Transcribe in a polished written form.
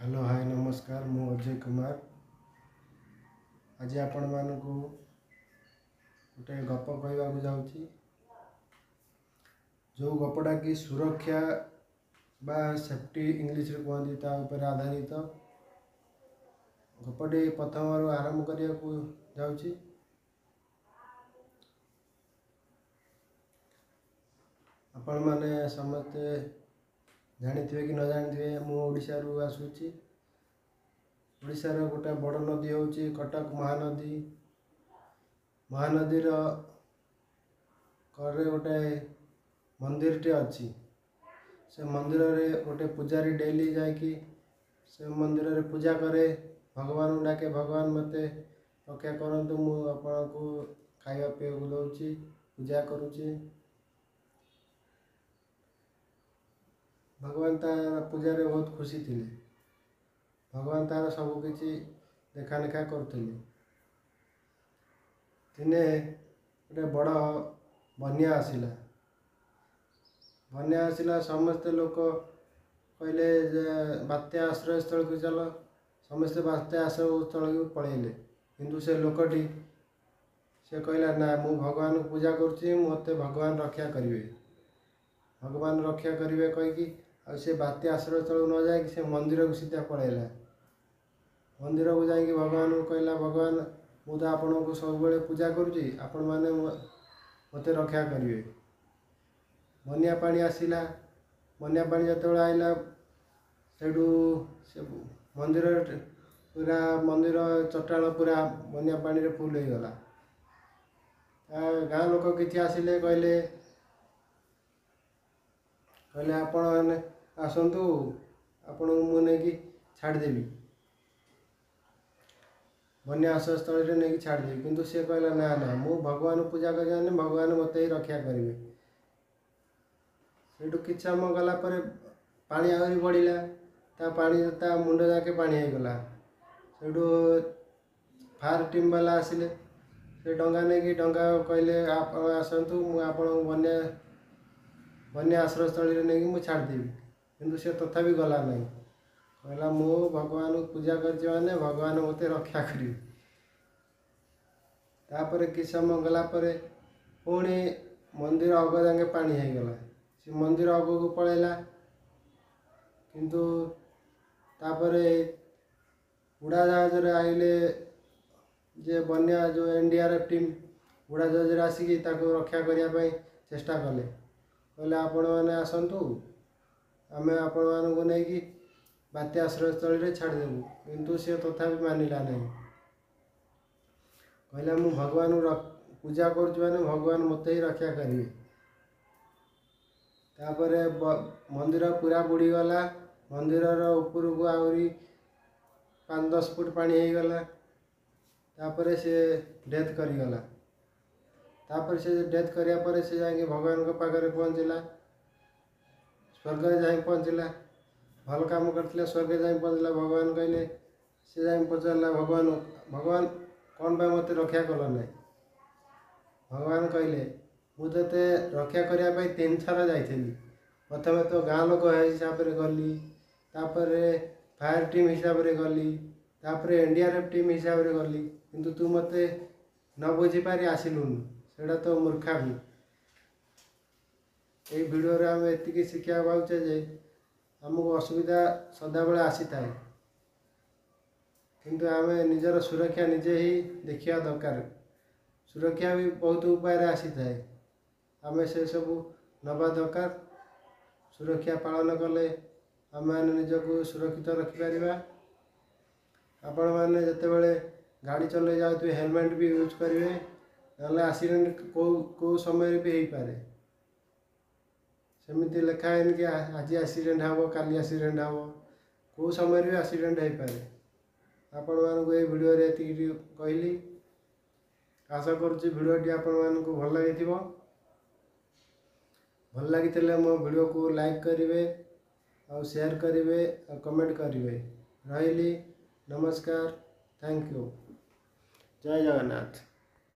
Hello, ହାଏ, ନମସ୍କାର। ମୁଁ ଅଜୟ କୁମାର। ଆଜି ଆପଣମାନଙ୍କୁ ଗୋଟେ ଗପ କହିବାକୁ ଯାଉଛି, ଯେଉଁ ଗପଟା କି ସୁରକ୍ଷା ବା ସେଫ୍ଟି ଇଂଲିଶରେ କୁହନ୍ତି, ତା ଉପରେ ଆଧାରିତ। ଗପଟି ପ୍ରଥମରୁ ଆରମ୍ଭ କରିବାକୁ ଯାଉଛି। ଆପଣମାନେ ସମସ୍ତେ ଜାଣିଥିବେ କି ନ ଜାଣିଥିବେ, ମୁଁ ଓଡ଼ିଶାରୁ ଆସୁଛି। ଓଡ଼ିଶାର ଗୋଟେ ବଡ଼ ନଦୀ ହେଉଛି କଟକ ମହାନଦୀ। ମହାନଦୀର କଡ଼ରେ ଗୋଟେ ମନ୍ଦିରଟେ ଅଛି। ସେ ମନ୍ଦିରରେ ଗୋଟେ ପୂଜାରୀ ଡେଲି ଯାଇକି ସେ ମନ୍ଦିରରେ ପୂଜା କରେ, ଭଗବାନଙ୍କୁ ଡାକେ, ଭଗବାନ ମୋତେ ରକ୍ଷା କରନ୍ତୁ, ମୁଁ ଆପଣଙ୍କୁ ଖାଇବା ପିଇବାକୁ ଦେଉଛି, ପୂଜା କରୁଛି। ଭଗବାନ ତା ପୂଜାରେ ବହୁତ ଖୁସି ଥିଲେ। ଭଗବାନ ତାର ସବୁକିଛି ଦେଖାନେଖା କରୁଥିଲେ। ଦିନେ ଗୋଟେ ବଡ଼ ବନ୍ୟା ଆସିଲା। ବନ୍ୟା ଆସିଲା, ସମସ୍ତେ ଲୋକ କହିଲେ ଯେ ବାତ୍ୟା ଆଶ୍ରୟସ୍ଥଳୀକୁ ଚାଲ। ସମସ୍ତେ ବାତ୍ୟା ଆଶ୍ରୟସ୍ଥଳୀକୁ ପଳେଇଲେ। କିନ୍ତୁ ସେ ଲୋକଟି ସେ କହିଲା, ନା, ମୁଁ ଭଗବାନଙ୍କୁ ପୂଜା କରୁଛି, ମୋତେ ଭଗବାନ ରକ୍ଷା କରିବେ। ଭଗବାନ ରକ୍ଷା କରିବେ କହିକି ଆଉ ସେ ବାତ୍ୟା ଆଶ୍ରୟସ୍ଥଳକୁ ନ ଯାଇକି ସେ ମନ୍ଦିରକୁ ସିଧା ପଳେଇଲା। ମନ୍ଦିରକୁ ଯାଇକି ଭଗବାନଙ୍କୁ କହିଲା, ଭଗବାନ, ମୁଁ ତ ଆପଣଙ୍କୁ ସବୁବେଳେ ପୂଜା କରୁଛି, ଆପଣମାନେ ମୋତେ ରକ୍ଷା କରିବେ। ବନ୍ୟା ପାଣି ଆସିଲା। ବନ୍ୟା ପାଣି ଯେତେବେଳେ ଆସିଲା, ସେଇଠୁ ସେ ମନ୍ଦିର ପୁରା, ମନ୍ଦିର ଚଟାଣ ପୁରା ବନ୍ୟା ପାଣିରେ ଫୁଲ୍ ହେଇଗଲା। ଗାଁ ଲୋକ କିଛି ଆସିଲେ, କହିଲେ ଆପଣମାନେ ଆସନ୍ତୁ, ଆପଣଙ୍କୁ ମୁଁ ନେଇକି ଛାଡ଼ିଦେବି, ବନ୍ୟା ଆଶ୍ରୟସ୍ଥଳୀରେ ନେଇକି ଛାଡ଼ିଦେବି। କିନ୍ତୁ ସେ କହିଲା, ନା ନା, ମୁଁ ଭଗବାନଙ୍କୁ ପୂଜା କରି ଜାଣିନି, ଭଗବାନ ମୋତେ ହିଁ ରକ୍ଷା କରିବେ। ସେଇଠୁ କିଛି ସମୟ ଗଲା ପରେ ପାଣି ଆହୁରି ବଢ଼ିଲା। ତା ପାଣି ତା ମୁଣ୍ଡ ଯାକେ ପାଣି ହେଇଗଲା। ସେଇଠୁ ଫାୟାର ଟିମ୍ ବାଲା ଆସିଲେ ସେ ଡଙ୍ଗା ନେଇକି। ଡଙ୍ଗା କହିଲେ, ଆପଣ ଆସନ୍ତୁ, ମୁଁ ଆପଣଙ୍କୁ ବନ୍ୟା ଆଶ୍ରୟସ୍ଥଳୀରେ ନେଇକି ମୁଁ ଛାଡ଼ିଦେବି। କିନ୍ତୁ ସେ ତଥାପି ଗଲା ନାହିଁ। କହିଲା, ମୁଁ ଭଗବାନଙ୍କୁ ପୂଜା କରିଛି ମାନେ ଭଗବାନ ମୋତେ ରକ୍ଷା କରିବେ। ତାପରେ କିଛି ସମୟ ଗଲା ପରେ ପୁଣି ମନ୍ଦିର ଅଗ ଯାକେ ପାଣି ହେଇଗଲା। ସେ ମନ୍ଦିର ଅଗକୁ ପଳେଇଲା। କିନ୍ତୁ ତାପରେ ଉଡ଼ାଜାହାଜରେ ଆଇଲେ ଯେ ବନ୍ୟା ଯେଉଁ N D R F team, ଉଡ଼ାଜାହାଜରେ ଆସିକି ତାକୁ ରକ୍ଷା କରିବା ପାଇଁ ଚେଷ୍ଟା କଲେ। କହିଲେ, ଆପଣମାନେ ଆସନ୍ତୁ, ଆମେ ଆପଣମାନଙ୍କୁ ନେଇକି ବାତ୍ୟା ଆଶ୍ରୟସ୍ଥଳୀରେ ଛାଡ଼ିଦେବୁ। କିନ୍ତୁ ସେ ତଥାପି ମାନିଲା ନାହିଁ। କହିଲା, ମୁଁ ଭଗବାନଙ୍କୁ ପୂଜା କରୁଛି ମାନେ ଭଗବାନ ମୋତେ ହିଁ ରକ୍ଷା କରିବେ। ତାପରେ ମନ୍ଦିର ପୁରା ବୁଡ଼ିଗଲା। ମନ୍ଦିରର ଉପରକୁ ଆହୁରି 5-10 ଫୁଟ ପାଣି ହେଇଗଲା। ତାପରେ ସେ ଡେଥ୍ କରିଗଲା। ତାପରେ ସେ ଡେଥ୍ କରିବା ପରେ ସେ ଯାଇକି ଭଗବାନଙ୍କ ପାଖରେ ପହଞ୍ଚିଲା, ସ୍ୱର୍ଗରେ ଯାଇ ପହଞ୍ଚିଲା। ଭଲ କାମ କରିଥିଲା, ସ୍ୱର୍ଗରେ ଯାଇ ପହଞ୍ଚିଲା। ଭଗବାନ କହିଲେ, ସେ ଯାଇ ପଚାରିଲା ଭଗବାନ, ଭଗବାନ, କ'ଣ ପାଇଁ ମୋତେ ରକ୍ଷା କଲ ନାହିଁ? ଭଗବାନ କହିଲେ, ମୁଁ ତୋତେ ରକ୍ଷା କରିବା ପାଇଁ ତିନିଥର ଯାଇଥିଲି। ପ୍ରଥମେ ତ ଗାଁ ଲୋକ ହିସାବରେ ଗଲି, ତାପରେ ଫାୟାର ଟିମ୍ ହିସାବରେ ଗଲି, ତାପରେ N D R F team ହିସାବରେ ଗଲି। କିନ୍ତୁ ତୁ ମୋତେ ନ ବୁଝିପାରି ଆସିଲୁନି, ସେଇଟା ତ ମୂର୍ଖାମି। ଏଇ ଭିଡ଼ିଓରେ ଆମେ ଏତିକି ଶିଖିବାକୁ ପାଉଛେ ଯେ ଆମକୁ ଅସୁବିଧା ସଦାବେଳେ ଆସିଥାଏ, କିନ୍ତୁ ଆମେ ନିଜର ସୁରକ୍ଷା ନିଜେ ହିଁ ଦେଖିବା ଦରକାର। ସୁରକ୍ଷା ବି ବହୁତ ଉପାୟରେ ଆସିଥାଏ, ଆମେ ସେସବୁ ନେବା ଦରକାର। ସୁରକ୍ଷା ପାଳନ କଲେ ଆମେମାନେ ନିଜକୁ ସୁରକ୍ଷିତ ରଖିପାରିବା। ଆପଣମାନେ ଯେତେବେଳେ ଗାଡ଼ି ଚଲେଇ ଯାଉଥିବେ, ହେଲମେଟ୍ ବି ୟୁଜ୍ କରିବେ, ନହେଲେ ଆକ୍ସିଡେଣ୍ଟ କେଉଁ କେଉଁ ସମୟରେ ବି ହେଇପାରେ। ସେମିତି ଲେଖା ହେଇନି କି ଆଜି ଆକ୍ସିଡେଣ୍ଟ ହେବ, କାଲି ଆକ୍ସିଡେଣ୍ଟ ହେବ, କେଉଁ ସମୟରେ ବି ଆକ୍ସିଡେଣ୍ଟ ହେଇପାରେ। ଆପଣମାନଙ୍କୁ ଏଇ ଭିଡ଼ିଓରେ ଏତିକି କହିଲି। ଆଶା କରୁଛି ଭିଡ଼ିଓଟି ଆପଣମାନଙ୍କୁ ଭଲ ଲାଗିଥିବ। ଭଲ ଲାଗିଥିଲେ ମୋ ଭିଡ଼ିଓକୁ ଲାଇକ୍ କରିବେ ଆଉ ସେୟାର କରିବେ ଆଉ କମେଣ୍ଟ କରିବେ। ରହିଲି, ନମସ୍କାର, thank you, Jay Jagannath.